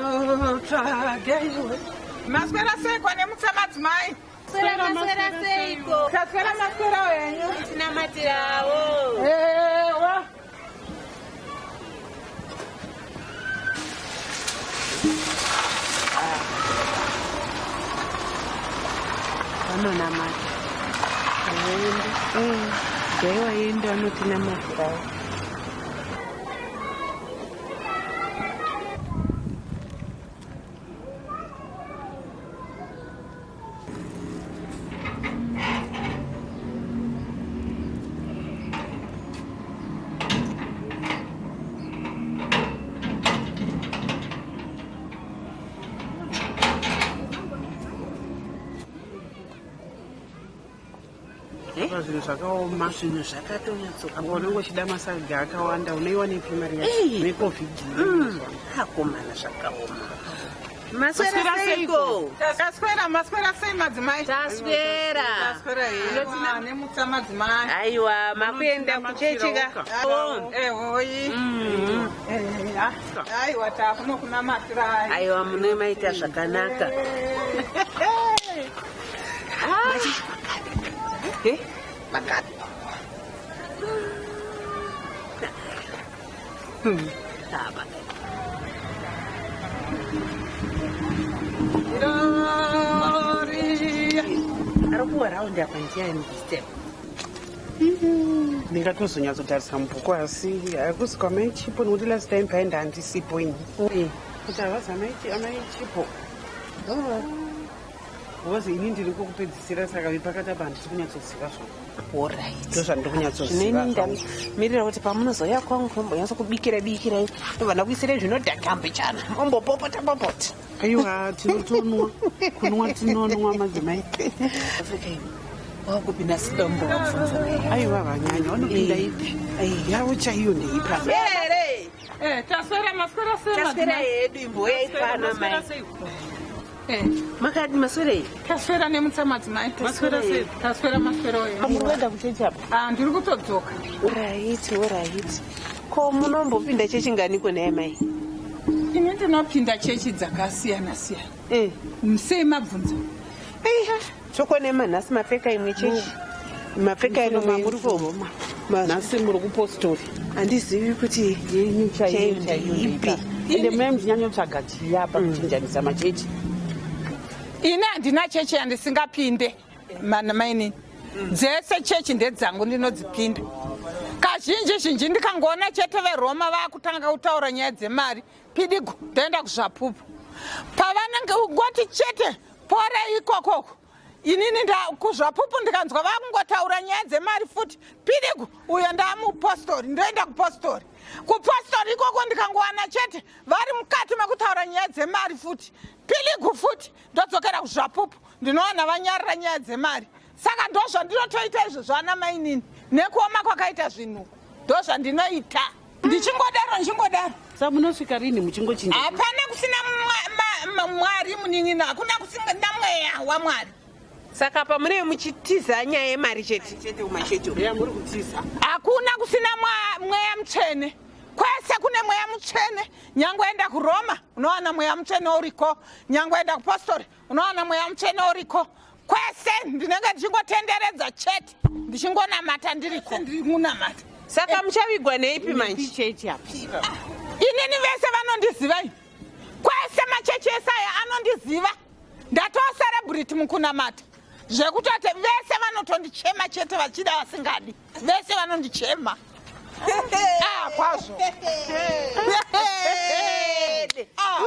Nonotsvaga iwe. Maswera sei kwane mutsa madzimai? Maswera maswera seiko? Taswera maswera wenyu. Tinamatirawo. Ewa. Vanonamata. Vaende. Dai waenda vanotinamatirawo. Apa zvinhu zvakaoma zvinhu zvakatonyatsokuoma apa unenge uchida masaga akawanda unoiwanepi mari yacho Ei. necovid akomana zvakaoma maswera seiko Taswera maswera sei madzimai? taswera Taswera ewa nemutsa madzimai. aiwa makuenda kuchechi ka Ehoi. Eya. Aiwa takunokunamatirai. aiwa mune maita zvakanaka Eh, makapi Ah, makapi. Gloria. ari kuwa raundi apa ndiani this time ndingatozonyatsotarisa mubhuku asi hakusi kwamai chipo nekuti last time paenda handisipo ini kuti havazi amai chipo because ini ndiri kwokupedzisira saka vepakati apa handisi kunyatsoziva zvangu Alright. ndozvandiri kunyatsoziva Zvineni zvangu. ndamirira kuti pamunozouya kwangu mombonyatso kubikira bikirai ndobva ndakuisirai zvinodhaka mbichana mombopopota popota aiwa tinotonwa kunwa tinonwa madzimai wakupinda sidombo wabvunza aiwa vanyanya vanopinda ipi yavo chaiyo ndeipa here Eh, taswera maswera sei taswera madzimai? yedu imboyai pano mai Eh, makadi maswerei taswera nemutsa madzimai. Maswera sei? Taswera maswera wenyu. muri kuenda kuchechi apa Ah, ndiri kutodzoka. oraiti oraiti ko munombopinda chechinganiko naye mai Ini ndinopinda chechi dzakasiyana siyana. Eh. Sei mabvunza? Eiha, chokwane manhasi mapfeka imwe chechi mapfeka imwe muri uniform kuroma nhasi muri kupostori handizivi kuti yenyu chaiyo Chaiyo chaiyo ndeipi. ndeipa ende munee muchinyanyotsvaga chiya apa kuchinjanisa machechi Ini handina chechi yandisingapinde mana mainini. Dzese chechi ndedzangu ndinodzipinda. Kazhinji zhinji ndikangoona chete veRoma vaakutanga kutaura nyaya dzemari, pidigo ndoenda kuzvapupu. Pavanenge ngoti chete porei ikokoko. Inini nda kuzvapupu ndikanzwa vakungotaura nyaya dzemari futi pidigo uyo ndaamupostori ndoenda kupostori. Kupostori ikoko ndikangowana chete vari mukati mekutaura nyaya dzemari futi piligu futi ndodzokera kuzvapupu ndinowana vanyarira nyaya dzemari saka ndozvandinotoita izvozvo ana mainini nekuoma kwakaita zvinhu ndozvandinoita ndichingodaro ndichingodaro sa munosvika rini muchingochinja hapana kusina mwari munin'ina hakuna kusina mweya wamwari saka pamunenge muchitiza nyaya yemari chete chete kumachechi ya muri kutiza hakuna kusina mweya mutsvene kwese kune mweya mutsvene nyange enda kuroma unowana mweya mutsvene uriko nyange enda kupostori unowana mweya mutsvene uriko kwese ndinenge ndichingotenderedza chete ndichingonamata ndiriko ndiri kunamata saka muchavigwa neipi manje chechi apa inini vese vanondiziva ini kwese machechi ese aya anondiziva ndatoo celebrity mukunamata zvekutoti vese vanotondichema chete vachida vasingadi vese vanondichema ah kwazvo Ah.